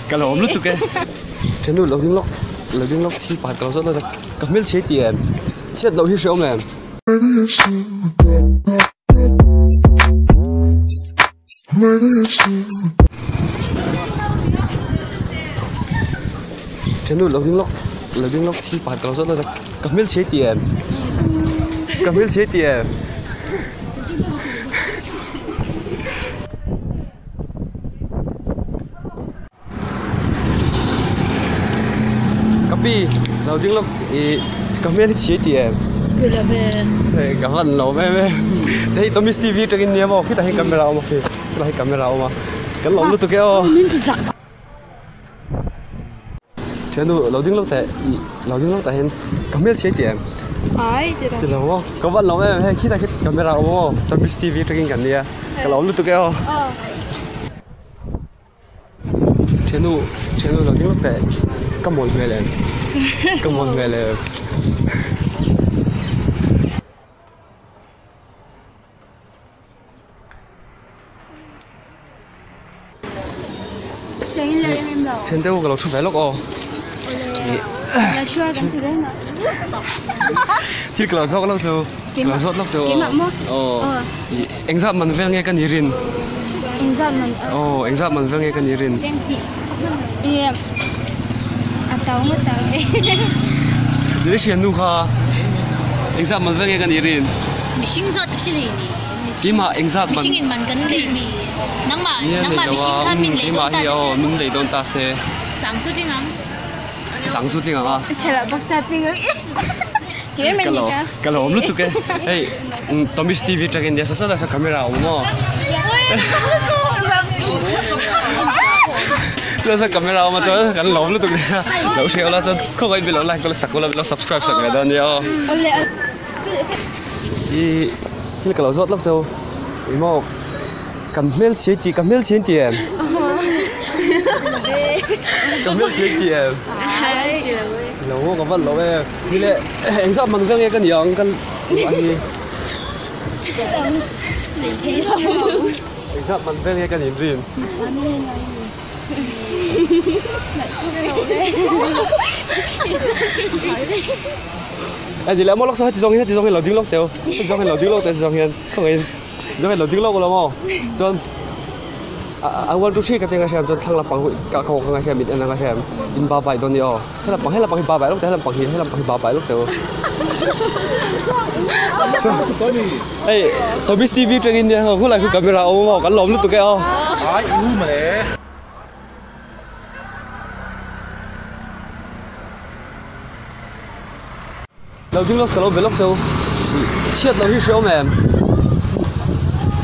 Ka lawm lutuk e. Thenu lo ding lawk lo ding lawk hi pakhat ka lo zawt lawk ka hmel chhe ti em chhiat loh hi hreawm em. Thenu lo ding lawk lo ding lawk hi pakhat ka lo zawt lawk ka hmel chhe ti em ka hmel chhe ti em. Ka pi lo ding lawk ih ka hmel hi chhia ti em? Ti lo ve. Hei ka hman lo em em hei Tommy's TV atangin nia maw khitah hian camera a awm a khi khitah hian camera a awm a kan lawm lutuk e aw. Min ti zak. Thiannu lo ding lawk teh ih lo ding lawk tah hian ka hmel chhia ti em? Ai ti lo. Ti lo maw ka hman lo em hei khitah khian camera a awm a maw Tommy's TV atangin kan nia ka lawm lutuk e aw. Thiannu thiannu lo ding lawk teh ka mawl hmel em ka mawl hmel em. Thian te u ka lo thu ve lawk aw thil ka lo zawk lawk chu ka lo zawt lawk chu aw engzat man vel nge ka ni rin aw engzat man vel nge ka ni rin ni hriannu kha engzat man vel nge ka ni rin. Mihring zawt ka hre lei ni. Keimah engzat man. Mihring in man kan lei mi. Nangmah nangmah mihring khan min lei dawn ta se. Min lei dawn ta se. Sang chu tling ang. Sang chu tling ang a. Chhela baksa tling ang. Ka lo ka lawm lutuk e. Hei Tommy's TV atangin nia sa sa camera a awm maw. Nasa camera a awm a chuan kan lawm lutuk nia. Lo hria ula chuan khawngaih min lo like ula sak ula min lo subscribe sak ve dawn nia aw. Ih thil ka lo zawt lawk chu ih maw kan hmel chhe tih ka hmel chhe an ti em ka hmel chhe an ti em ti lo maw ka van lo em ni le engzat man vel nge ka ni ang ka ni engzat man vel nge ka ni rin. Heti leh maw lawk saw heti zawng hian heti zawng hian lo ding lawk teh u heti zawng hian lo ding lawk teh heti zawng hian khawngaih in zawng hian lo ding lawk ula maw chuan a one two three ka ti ang a hriat chuan thlang lampang hi ka ka ang a hriat mit en ang a hriat in ba bai dawn a ni aw he lampang he lampang hi ba bai lawk teh he lampang hi he lampang hi ba bai lawk teh u hei Tommy's T V atangin nia khulai khu camera a awm a maw kan lawm lutuk e aw. Lo ding lawk ka lo be lawk cheu chhiat loh hi hreawm em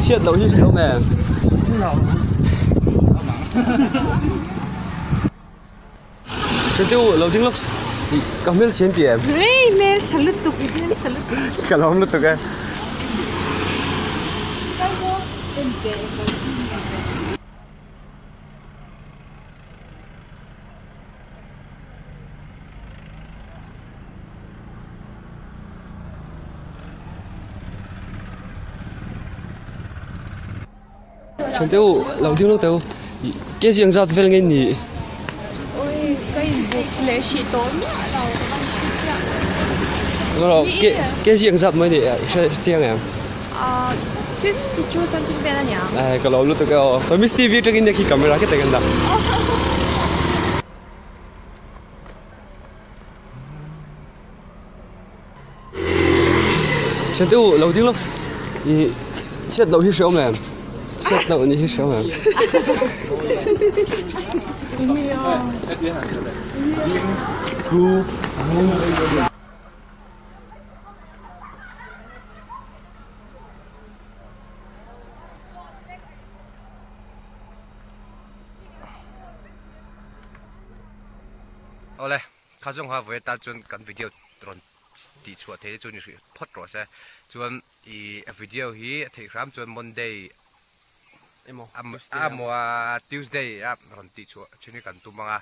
chhiat loh hi hreawm em Chuteu lo ding lawk ka hmel chhe an ti em hmel tha lutuk i hmel tha lutuk ka lawm lutuk e. Thian te u lo ding lawk teh u ke zing zat vel nge ni. Oi ka in buk leh hrih tawh miah lo ka van hre chiah. Ke ke zing zat mai ni hre chiang em. 52 something vel a nia. Eh ka lawm lutuk e aw. Tommy's TV atangin nia khi camera khi takin dah. Thian te u lo ding lawk ih chhiat loh hi hreawm em? Chhiat loh ni hi hreawm em? Awle, kha zawng ha vawi atan chuan kan video rawn tih chhuah thei te chu ni hrih phawt rawh se. Chuan ih video hi a theih hram chuan Monday emaw emaw Tuesday a rawn tih chhuah thin hi kan tum ang a.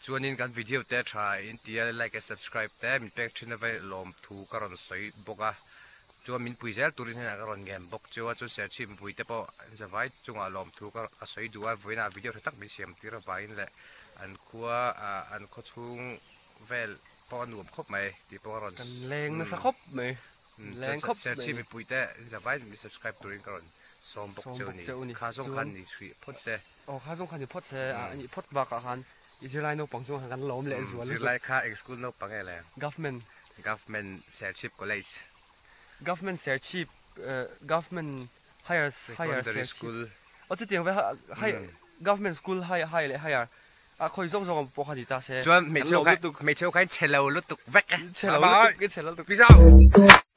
Chuanin kan video te tha in tia like leh subscribe te min pek thin a vai lawm thu ka rawn sawi bawk a. Chuan min pui zel turin hian ka rawn ngen bawk chu a, chuan Serchhip mipui te pawh an zavai chungah lawmthu ka ka sawi duh a, vawiinah video tha tak min siam tir avangin leh an khua ah an khaw chhung vel pawh a nuam khawp mai tih pawh ka rawn Kan leng nasa khawp mai, leng khawp mai. Serchhip mipui te an zavai min subscribe turin ka rawn sawm bawk cheu a ni, kha zawng khan ni hrih phawt se. Aw kha zawng khan ni phawt se, a nih phawt bakah khan i zirlai naupang chungah khan kan lawm leh zual lutuk. Zirlai kha eng school naupang nge le? Government. Government Serchhip College. Government Serchhip Government Higher Higher Secondary School. Aw chutiang ve high Government School high high leh higher a khawi zawng zawng pawh kha ni ta se. Chuan hmeichhe ho kha hmeichhe ho kha in chhe lo lutuk vek e. Chhe lo lutuk, in chhe lo lutuk. Peace out.